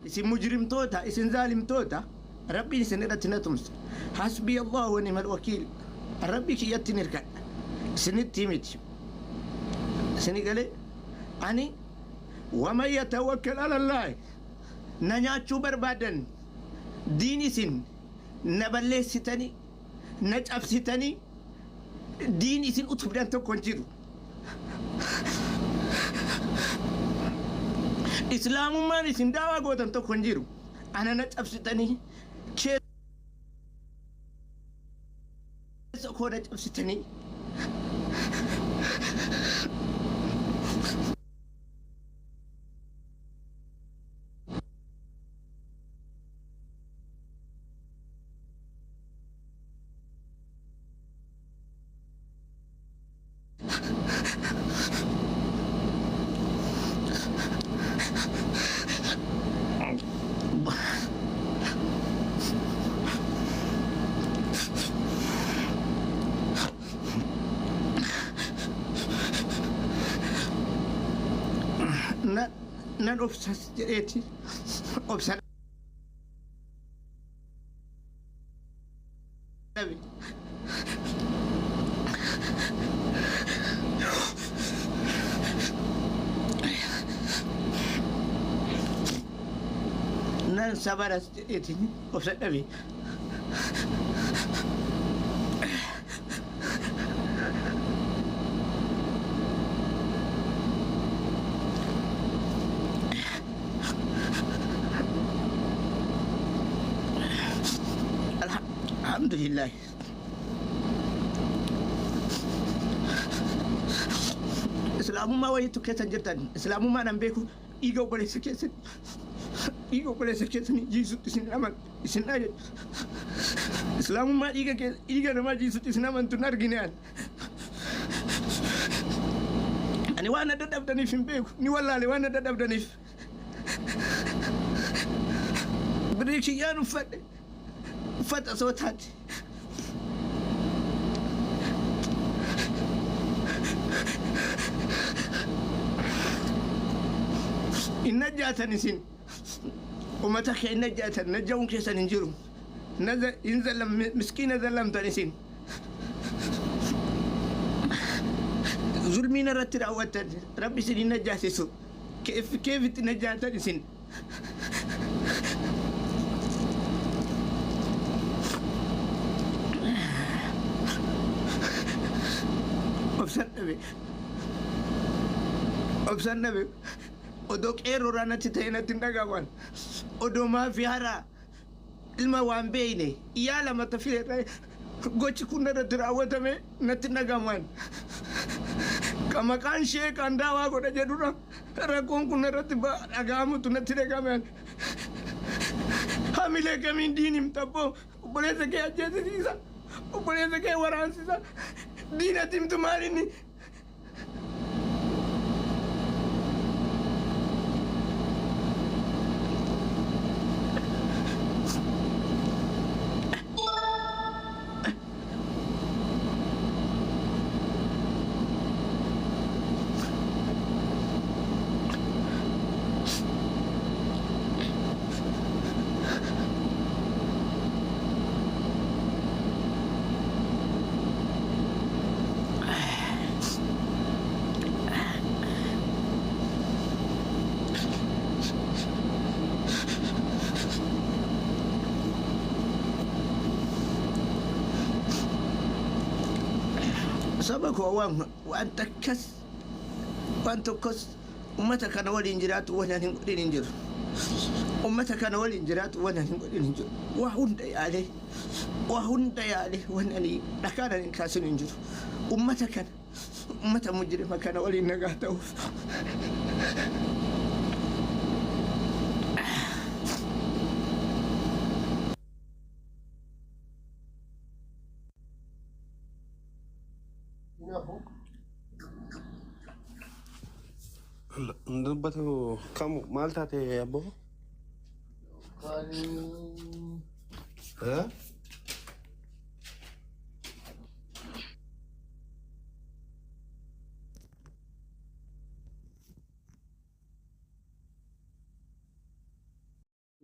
Isin mujrimtoota, isin zaalimtoota, Rabbiin isin irratti na tumsa. Hasbii Allahu wa ni'mal wakiil. Rabbii kiyyattin hirkadha. Isinitti miti. Isini galee? Ani waman yatawakkal ala Allaahi na nyaachuu barbaadan diin isin na balleessitanii na cabsitanii diin isin utubdan tokko hin jiru. Islaamummaan isin daawaa gootan tokko hin jiru. Ana na cabsitanii keessa koo na cabsitanii Nan obsas jedheeti obsa dhabe. Nan sabaras jedheetiin obsa dhabe. Alhamdulillah. Islaamummaa wayiitu keessan jirtan. Islaamummaan an beeku dhiiga obboleessa keessan dhiiga obboleessa keessanii jiisutti isin aman isin ajaja. Islaamummaa dhiiga dhiiga namaa jiisutti isin amantu hin argine an. Ani waan adda dhabdaniif hin beeku. Ni wallaale waan adda dhabdaniif. Birrii kiyyaan uffadhe. Uffata osoo taate. Hin najjaatan isin. Ummata kee hin najjaatan. Najja'uun keessan hin jiru. Hin zallam miskiina zallamtan isin. Zulmii narratti raawwattan. Rabbi isin hin najjaasisu. Keef keefitti najjaatan isin. Obsan dhabe. Obsan dhabe. Odoo qeerroorraa natti ta'e natti hin dhagahamu. Odoo maafiyaarraa ilma waan beeyne yaala mata fileerraa gochi kun narratti raawwatame natti hin dhagahamu. Kan maqaan ishee kan daawaa godha jedhurra Rakkoon kun narratti dhaga'amutu natti dhaga'ame. Hamilee kamiin diin himta abboo? Obboleessa kee ajjeesisiisa. Obboleessa kee waraansisa. Diinatti himtu maal inni? Saba koo waan waan takkas waan tokkos ummata kana waliin jiraatu waan ani hin godhin hin jiru. Ummata kana waliin jiraatu waan ani hin godhin hin jiru. Waa hunda yaalee waa hunda yaalee waan ani dhakaan ani hin kaasin hin jiru. Ummata kana ummata mujrima kana waliin nagaa ta'uuf. Dubbatu kamu maal taate abboo? Eh?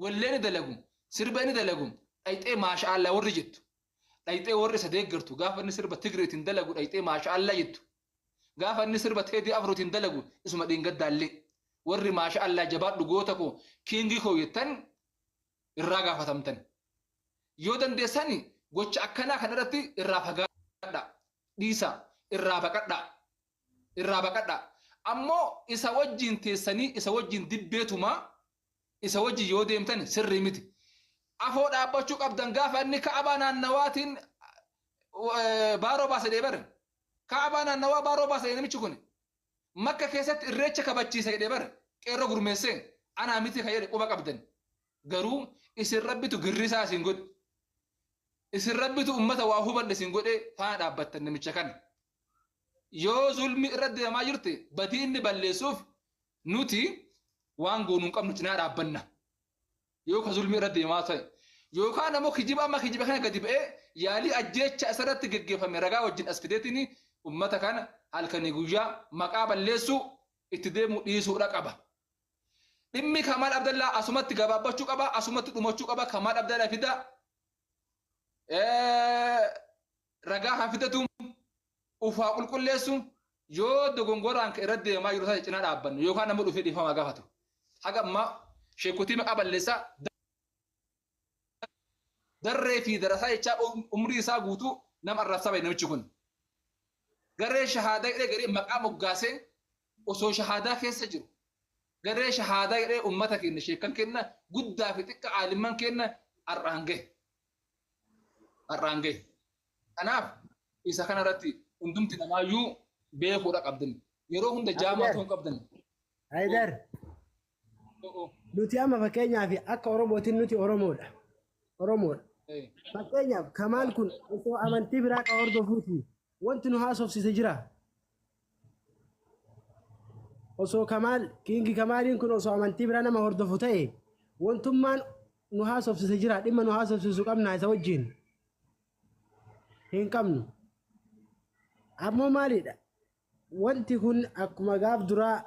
Wallee ni dalagu, sirba ni dalagu, dhayxee maasha'allaa warri jettu. Dhayxee warri isa deeggartu gaafa inni sirba Tigreetiin dalagu dhayxee maasha'allaa jettu. Gaafa inni sirba Teedii Afrootiin dalagu isuma dheengaddaallee. Warri maasha'allaa jabaadhu goota koo kiingii koo jettan irraa gaafatamtan. Yoo dandeessani gocha akkanaa kanarratti irraa fagaadhaa. Dhiisaa. Irraa baqadhaa. Irraa baqadhaa. Ammoo isa wajjin teessanii isa wajjin dibbeetumaa isa wajjin yoo deemtan sirrii miti. Afoo dhaabbachuu qabdan gaafa inni ka'abaa naannawaatiin baaroo baase jedhee bare. Ka'abaa naannawaa baaroo baase jedhee namichi kun. Makka keessatti irreecha kabachiisa jedhee bare. Qeerroo gurmeessee anaa miti kan jedhe quba qabdan. Garuu isin rabbitu girrisaa isin godhe. Isin rabbitu ummata waa hubadhe isin godhe faana dhaabbattan namicha kana. Yoo zulmi irra deemaa jirte badii inni balleessuuf nuti waan goonu hin qabnu cinaa dhaabbanna. Yoo ka zulmi irra deemaa ta'e. Yookaan ammoo kijiba amma kijiba kana gadi ba'ee yaalii ajjeecha isarratti geggeeffame ragaa wajjin as fideetiin ummata kana halkanii guyyaa maqaa balleessuu itti deemuu dhiisuudha qaba. Dhimmi Kamaal Abdallaa asumatti gabaabbachuu qaba, asumatti dhumachuu qaba. Kamaal Abdallaa fida. Ragaa haa fidatu, ufaa qulqulleessu, yoo dogongoraan ka irra deemaa jiru taate cinaa dhaabbannu yookaan nama dhufee dhiifama gaafatu. Haga ammaa sheekotii maqaa balleessaa darree fi darasaa jechaa umrii isaa guutuu nama arrabsaa bahe namichi kun. Garee shahaadaa jedhee garee maqaa moggaasee osoo shahaadaa keessa jiru garee shahaadaa jedhee ummata keenya sheekkan keenya guddaa fi xiqqa aalimman keenya har'aan gahe. Har'aan gahe. Kanaaf isa kanarratti hundumti namaayyuu beekuudha qabdan. Yeroo hunda jaamaa ta'uu hin qabdan. Haydar, nuti amma fakkeenyaaf akka Oromootiin nuti Oromoodha. Oromoodha. Fakkeenyaaf Kamaal kun osoo amantii biraa kan hordofuuti wanti nu haasofsiise jira. Osoo Kamaal Kiingi Kamaaliin kun osoo amantii biraa nama hordofu ta'e wantummaan nu haasofsiise jira dhimma nu haasofsiisu qabna isa wajjin hin qabnu. Ammoo maalidha? Wanti kun akkuma gaaf duraa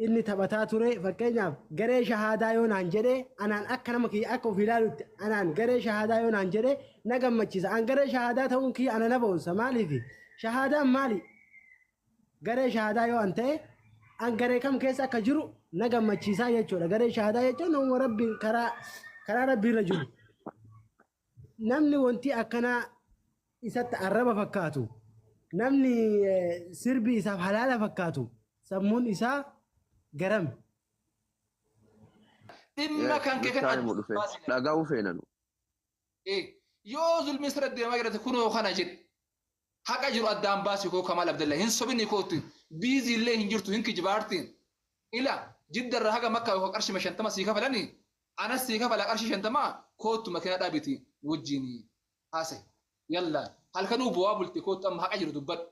inni taphataa ture fakkeenyaaf garee shahaadaa yoo naan jedhe anaan akka nama kiyya akka of ilaalutti anaan garee shahaadaa yoo naan jedhe na gammachiisa. An garee shahaadaa ta'uun kiyya ana na boonsa. Maaliif? Shahaadaan maali? Garee shahaadaa yoo an ta'e an garee kam keessa akka jiru na gammachiisaa jechuudha. Garee shahaadaa jechuun nama rabbiin karaa rabbii irra jiru. Namni wanti akkanaa isatti arraba fakkaatu, namni sirbi isaaf halaala fakkaatu, sammuun isaa garam. Dhimma kan kee kan Nuttaa himu dhufe. Dhaga'uu feenanu. Yoo zulmi sirra deemaa jirate kunoo kana jedhe. Haqa jiru addaan baasi koo Kamaal Abdallah. Hin sobini kootu. Biizii illee hin jirtu hin kijibaarti. Ila jiddarra haga makka yookaan qarshii 50 sii kafalani. Anas sii kafala qarshii 50 kootu makiinaa dhaabiti wajjin haasa'e. Yalla halkanuu bu'aa bulte kootu amma haqa jiru dubbadhu.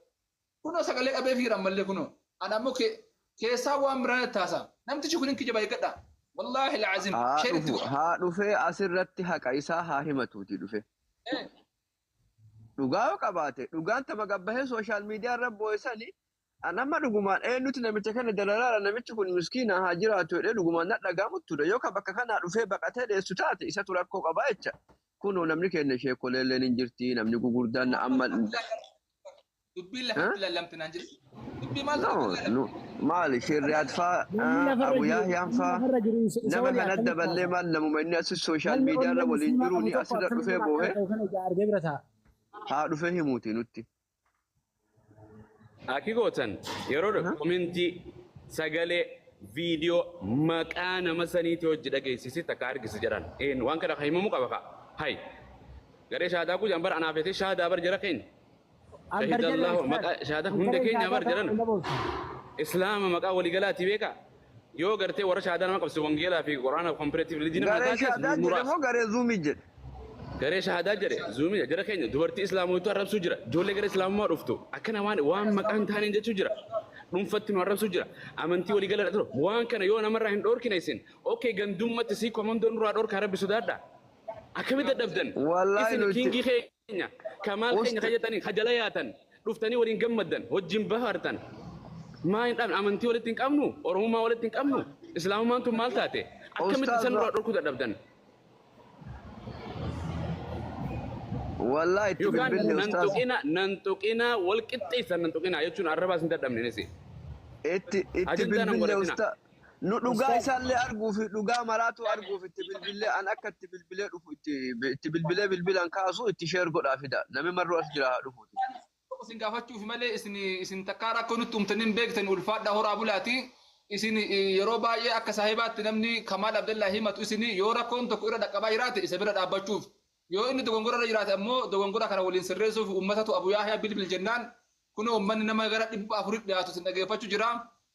Kunoo sagalee qabee fiira ammallee kunoo. Ana ammoo keessaa waan biraan taasa. Namtichi kun hin kijiba eeggadha. Wallaahi alazim. Haa Sheen itti dhufu godha. haa dhufee asirratti haqa isaa haa himatuuti dhufe. Dhugaa yoo qabaate dhugaan tama gabbahee sooshaal miidiyaa irra boo'isanii anamma dhugumaan eenyuti namicha kana dararaara namichi kun miskiina haa jiraatu jedhee dhugumaan na dhagaamu ture yoo ka bakka kanaa dhufee baqatee dheessu taate isatu rakkoo qabaa jecha. Kunoo namni keenya sheekoleelleen hin jirti namni gugurdaan amma. Dubbiin lafatti laallamte naan jedhe. Dubbii maal No, lafatti no, laallamte? maali shirriyaat faa Namni lafarra Abu jiru, Yahyaan namni faa lafarra jiru isa nama waliin kana akkamitti daballee haasa'a? maal namuma inni asis sooshaal Namni miidiyaa irra onnee waliin musliimaa jiru qabu ni tokko asirra akkamitti dhufee nama boohee akkana ta'u kana ija argee bira taa'a. haa dhufee himuuti nutti. Akki gootan yeroo komentii sagalee viidiyoo maqaa nama saniitii hojii dhageessisi takka argisi jedhan. Een waan kana kan himamuu qaba ka. Hay. Garee shahaadaa kun bar anaaf jettee shahaadaa bar jara keenya. An bar Shahida jedhe Allahu ustaaz. maqaa shahaadaa An hunda garee keenya shahaadaa bar ta'uu jedhan. na boonsa. Islaama maqaa waliigalaati beeka. Yoo gartee warra shahaadaa nama qabsiisu wangeelaa fi quraana comparative religion kana Garee taates shahaadaa jedhe muraasa. moo garee zuumii jedhe? Garee shahaadaa jedhe zuumii jara keenya dubartii islaamotu arrabsuu jira. Ijoollee gara islaamummaa dhuftu akkana waan waan maqaan taaneen jechuu jira. Dhuunfatti nu arrabsuu jira. Amantii waliigala ture. Waan kana yoo namarraa hin dhoorkine isin. Okay gandummatti sii komandoon nurraa dhoorkaa rabbi sodaadha. Akkamitti dadhabdan? Wallaahi Isin nuti kiingii keenya kamaal keenya usti kajetanii kajala yaatan dhuftanii waliin gammaddan wajjin bahartan. Maa hin dhabne amantii walitti hin qabnu oromummaa walitti hin qabnu islaamummaan tun maal taate Akkamitti Ustaaz isan nurraa dhorkuu dadhabdan? Wallahi itti Yookaan bilbille nan ustaaz. tuqina nan tuqina wal qixxeessan nan tuqina jechuun arrabaas hin dadhabne nisi. Itti Ajandaa nan bilbille godhatina. ustaaz. Nu dhugaa isaallee arguu fi dhugaa maraatu arguuf itti bilbilee an akka itti bilbilee dhufu itti bilbilee bilbilaan kaasu itti sheer godhaa fida. Namni marroo as jira haa dhufuuti. Isin gaafachuuf malee isin takkaa rakkoo nutti uumtanii hin beektan, ulfaadha horaa bulaati. Isin yeroo baay'ee akka saahibaatti namni Kamaal Abdallaa himatu isin yoo rakkoon tokko irra dhaqqabaa jiraate isa bira dhaabbachuuf, yoo inni dogongora irra jiraate ammoo dogongora kana waliin sirreessuuf uummatatu Abu Yaahiyaa bilbil jennaan kun uummanni nama gara 400 dhiyaatu isin dhageeffachuu jira.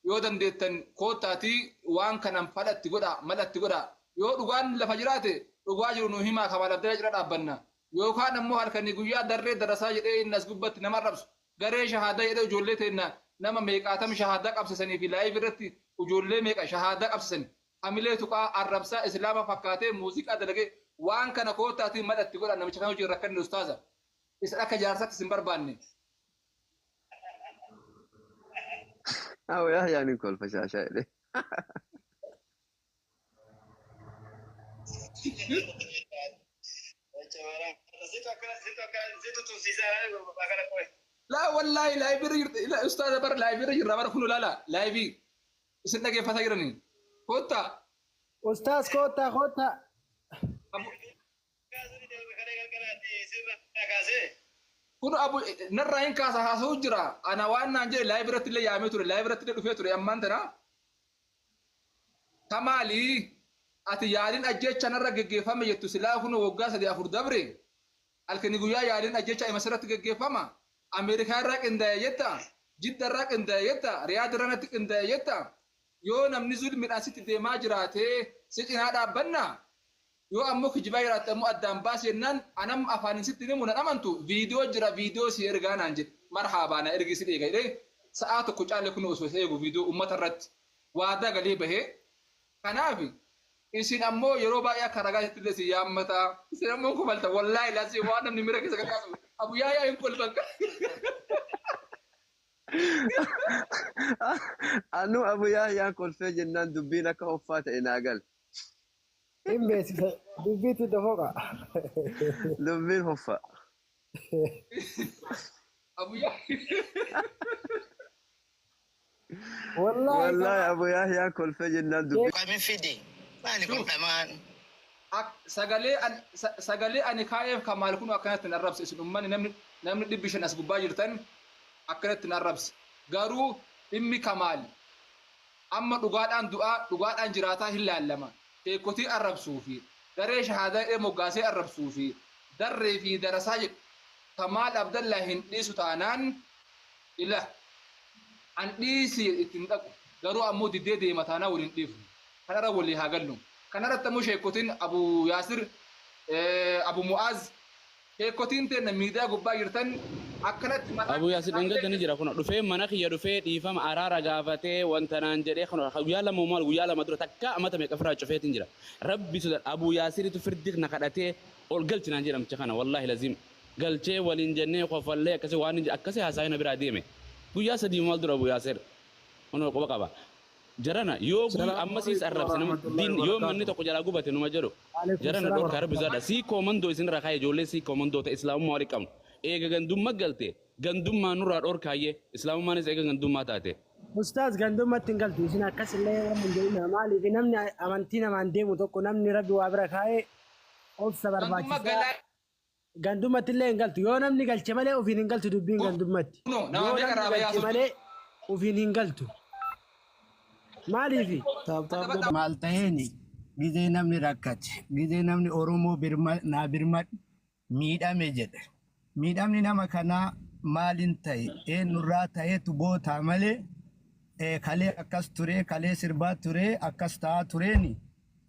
Yoo dandeettan koottaatii waan kanan falatti godha, malatti godha. Yoo dhugaan lafa jiraate dhugaa jiru nu himaa, Kamaal Abdallaa cina dhaabbanna. Yookaan ammoo halkanii guyyaa darree darasaa jedhee inni as gubbatti nama arrabsu, garee shahaadaa jedhee ijoollee teenna nama meeqaatam shahaadaa qabsisanii fi live irratti ijoollee meeqa shahaadaa qabsisan hamilee tuqaa arrabsaa islaama fakkaatee muuziqaa dalagee, waan kana koottaatiin madhatti godha. Namicha kana hojii rakkanne ustaaza isa akka jaarsaatti isin barbaanne. Awo Yaahyaan hin kolfa shaashaa jedhee. Laa wallaahi, live irra jirti ustaaza, bara live irra jirra bara kunu laala, live isin dhageeffataa jiranii koottaa. Ustaaz, koottaa koottaa. Kun abu narraa hin kaasa haasa'u jira. Ana waan naan jedhe live irratti illee yaamee ture, live irratti illee dhufee ture ammaan tana. Kamaali, ati yaaliin ajjecha narra geggeeffame jettu silaa kun waggaa 3 4 dabre. Halkanii guyyaa yaaliin ajjecha ima sirratti geggeeffama. Ameerikaa irraa qindaa'e jetta. Jidda irraa qindaa'e jetta. Riyaad irraa natti qindaa'e jetta. Yoo namni zulmiidhaan sitti deemaa jiraate si cinaa dhaabbannaa. Yoo ammoo kijibaa jiraatte ammoo addaan baasi jennaan anam afaanin sitti himu nan amantu, viidiyoo jira, viidiyoo si ergaa naan jedhe. Marhaabaa, na ergi si eega jedhee sa'aa tokko caalee kun osoo isa eegu viidiyoo uummata irratti waadaa galee bahee. Kanaaf isin ammoo yeroo baay'ee akka ragaa isitti illee si yaammata. Isin ammoo kofalta, wallaahi laasii waan namni mira keessa kakaasu. Abu Yaayaa hin kolfan. Anu Abu Yaahyaan kolfee jennaan dubbiin akka hoffaa ta'e naa gale. Hin beeksisa dubbiitti dofoqa. Dubbiin hoffa. Abu Yaayaa. Wallaahi. Wallaahi Abu Yaahyaan kolfee jennaan dubbiin. Qamin fidi. Maali kun dhamaan? Sagalee ani kaa'eef Kamaal kun akkanatti hin arrabse. Isin uummanni namni 500 as gubbaa jirtan akkanatti hin arrabse. Garuu dhimmi Kamaal amma dhugaadhaan du'aa dhugaadhaan jiraataa hin laallama. Sheekotii arrabsuu fi garee shahaadaa jedhee moggaasee arrabsuu fi darree fi darasaa jedhu Kamaal Abdallaa hin dhiisu taanaan ila an dhiisi ittiin dhaqu, garuu ammoo didee deema taanaan waliin dhiifnu. Kanarra walii haa gallu. Kanarratti ammoo sheekotiin Abu Yaasir, Abu Mu'aaz, sheekotiin teenna miidiyaa gubbaa jirtan akkanatti mataa Abu Yaasin dhangadda ni jira kun dhufee mana kiyya dhufee dhiifama araara gaafatee wanta naan jedhee kun guyyaa 2 maal guyyaa 2 dura takka amata meeqa ofirraa cufeetiin jira. Rabbi soda Abu Yaasiritu firdi na kadhatee ol galchi naan jedhamcha kana, wallaahi lazim galchee waliin jennee kofallee akkasii waan inni akkasii haasa'ee na biraa deeme. Guyyaa 3 maal dura Abu Yaasir kunoo quba qaba. Jarana yoo guy ammasiis arrabse nama diin yoo manni tokko jalaa gubate numa jedhu. Jarana dhorkaa, rabbi sodaadha. Sii koomandoo isinirraa kaa'e, ijoollee sii koomandoo ta'e islaamummaa walii qabnu. Eega gandummaa galte gandummaa nurraa dhorkaayyee, islaamummaanis eega gandummaa taate. Ustaaz, gandummaatti hin galtu. Isin akkasillee waan hin jedhina. Maaliif namni amantii namaan deemu tokko namni rabbi waa bira kaa'ee obsa Gandummaa barbaachisaa. galaa. Gandummatti illee hin galtu. Yoo namni galche malee ofiin hin galtu dubbiin gandummatti. Kunoo nama Yoo meeqa namni irraa galche bayaa malee ofiin hin galtu. Maaliifi? Maal ta'eeni gizee namni rakkate, gizee namni Oromoo birma naa birmadhu miidhame jedhe. Miidhamni nama kanaa maalin ta'e, eenyurraa ta'etu gootaa malee kalee akkas ture, kalee sirbaa ture, akkas ta'aa tureeni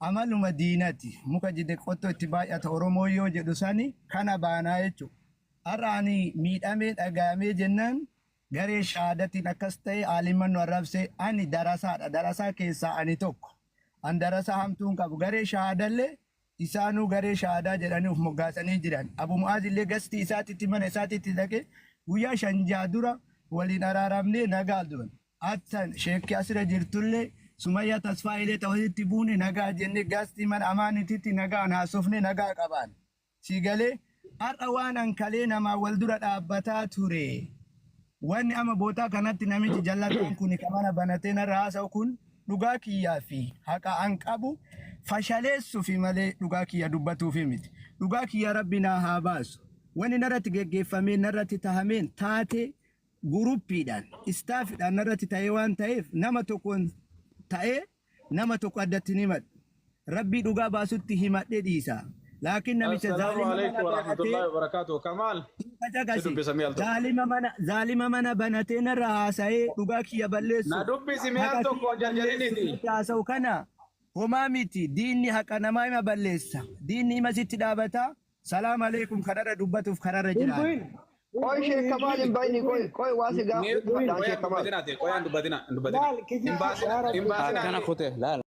amaluma diinati muka jide qottoo itti baay'ata Oromoo yoo jedhu sani kana baanaa jechuudha. Har'a ani miidhamee dhagaamee jennaan garee shahaadatiin akkas ta'e, aalimman nu arrabse, ani darasaadha. Darasaa keessaa ani tokko. An darasaa hamtuun qabu. Garee shahaadallee isaanuu garee shahaadaa jedhanii of moggaasanii jiran. Abu Mu'aaz illee gastii isaatitti mana isaatitti dhaqee guyyaa 5 6 dura waliin araaramnee nagaa duran. Attan sheekii asirra jirtullee Sumayyaa Tasfaayilee ta'utti buune nagaa jennee gaastii mana amaanititti nagaan haasofne nagaa qabaan. Si galee har'a waan ankalee namaa wal dura dhaabbataa ture. Wanni amma bootaa kanatti namichi jallataan kun kan mana banatee narra haasa'u kun dhugaa kiyyaa fi haqa an qabu fashaleessuufi malee dhugaa kiyya dubbatuufi miti. Dhugaa kiyya Rabbi naa haa baasu. Wanni narratti geggeeffamee narratti tahameen taate guruppiidhaan istaafiidhaan narratti ta'ee waan ta'eef nama tokkoon ta'ee nama tokko addatti ni himadhu. Rabbii dhugaa baasutti himadhee dhiisa. Laakiin namicha Assalaamu zaalima mana alaikum warahmatullahi banatee wabarakatuh. Kamaal, si caqasi. dubbisa mi'al tokko. Zaalima mana banatee narra haasa'ee dhugaa kiyya Na balleessuuf dubbisi mi'al haqa tokko kiyya balleessuuf jarjariniiti. irratti haasa'u kana homaa miti. Diinni haqa namaa hima balleessa. Diinni hima sitti dhaabata. Salaam alaikum kanarra dubbatuuf kanarra Hin jiraan. bu'in. Hin Qoy bu'in. Sheek Hin Kamaal bu'in. hin bayni Hin qoy bu'in. qoy waa si Qoyaan gaafadhaan Sheek dubbatina Kamaal. ati, qoyaan dubbatina, hin dubbatina. Laal Hin kijibaa baasina, yaa hin rabbi. baasina Akkana ati. kute laala.